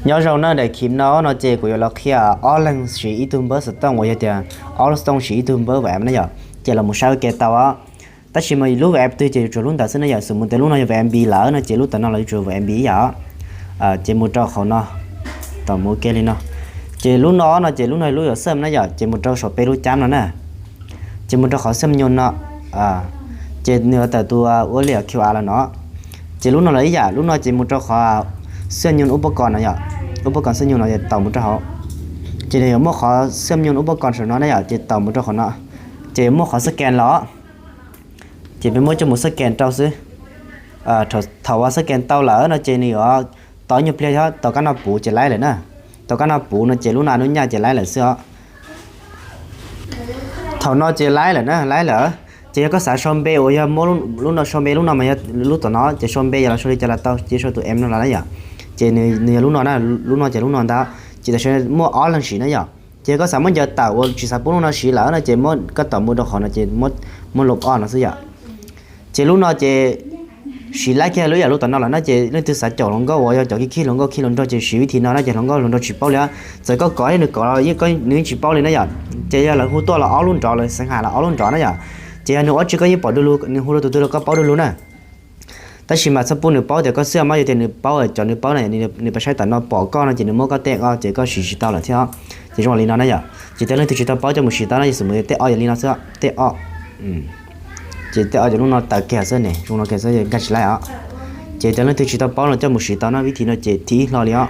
Nyob zoo na, daim khiv no no ces kuv yuav los qhia ob leeg siv ib tug npawb xov tooj uas yog tias ob lub xov tooj siv ib tug npawb WhatsApp na yom, ces los mus saib ua ke tau. Tab sis mas lub WhatsApp twg ces yuav tsum lub ntawd xwb na yom. Xws mus tias lub no yog WhatsApp lawm no ces lub tom no los yuav tsum WhatsApp yom. Ces mus rau qhov no, tom mus ua ke li no. Ces lub no no ces lub no lub yuav xaj na yom, ces mus rau saum peb lub cab no na. Ces mus rau qhov xaj nyuj no, ces nws yuav tawm tus ua li qr los no. Ces lub no los ib yam, lub no ces mus rau qhov xaj nyuj ub pab kos no yom, ub pab kos xaj nyuj no ces taus mus rau hauv. Ces nws yuav muaj qhov xaj nyuj ub pab kos saum no na yom, ces taus mus rau qhov no. Ces yuav muaj qhov xaj kes los, ces peb muab coj mus xaj kes rau xwb. Thaum uas xaj kes tau lawm no ces nws yuav tau ib nyuag pliag thiab, tau kab no puv ces laib lawm na. Tau kab no puv no ces lub no lub nyaj ces laib lawm xwb os. Thaum no ces laib lawm na, laib lawm. Ces yog koj xav sau npe uas yog muab lub no sau npe, lub no mas yog lub tom no ces sau npe yog los sau li cas los tau, ces sau tus em no los na yom. Ces nws yog lub no na, lub no ces lub no ntag. Ces tam sim no muaj ob leeg siv na yom. Ces yog koj xav muab ncaws tawm uas tsis xav pub lub no siv lawm no ces muab koj tom mus rau qhov no ces muab lub ob no xwb yom. Ces lub no ces siv laib kiag lub yam lub tom no lawm na, ces leej twg xav caum hluas nkauj uas yog cov khib khib hluas nkauj khib hluas nraug ces siv vib thim no na, ces hluas nkauj hluas nraug tsis paub li. Txawm koj kov nws kov los nws tsis paub li na yom. Ces yog lawv hu tuaj los ob lub nrov, lawv xeev has los ob lub nrov na yom. Ces yog nws ua tsi koj yeej pom du lug, nws hu rau tus twg los koj paub du lug na. Tab sis mas txhob pub nws paub tias koj xwb, mas yog tias nws paub, cov nws paub na, nws pab saib tom no pom koj no ces nws muab koj tej o ces koj siv tsis tau lawm thiab. Ces zoo li no na yom. Ces cov leej twg tsis tau paub coj mus siv tau na, yog xws mus tej o yog li no xwb, tej o. Ces tej o ces lub no taws kiag xwb ne, zoo no kiag xwb, nkag tsis laib os. Ces cov leej twg tsis tau paub no coj mus siv tau na, vib thim no ces thib ib hlo li os.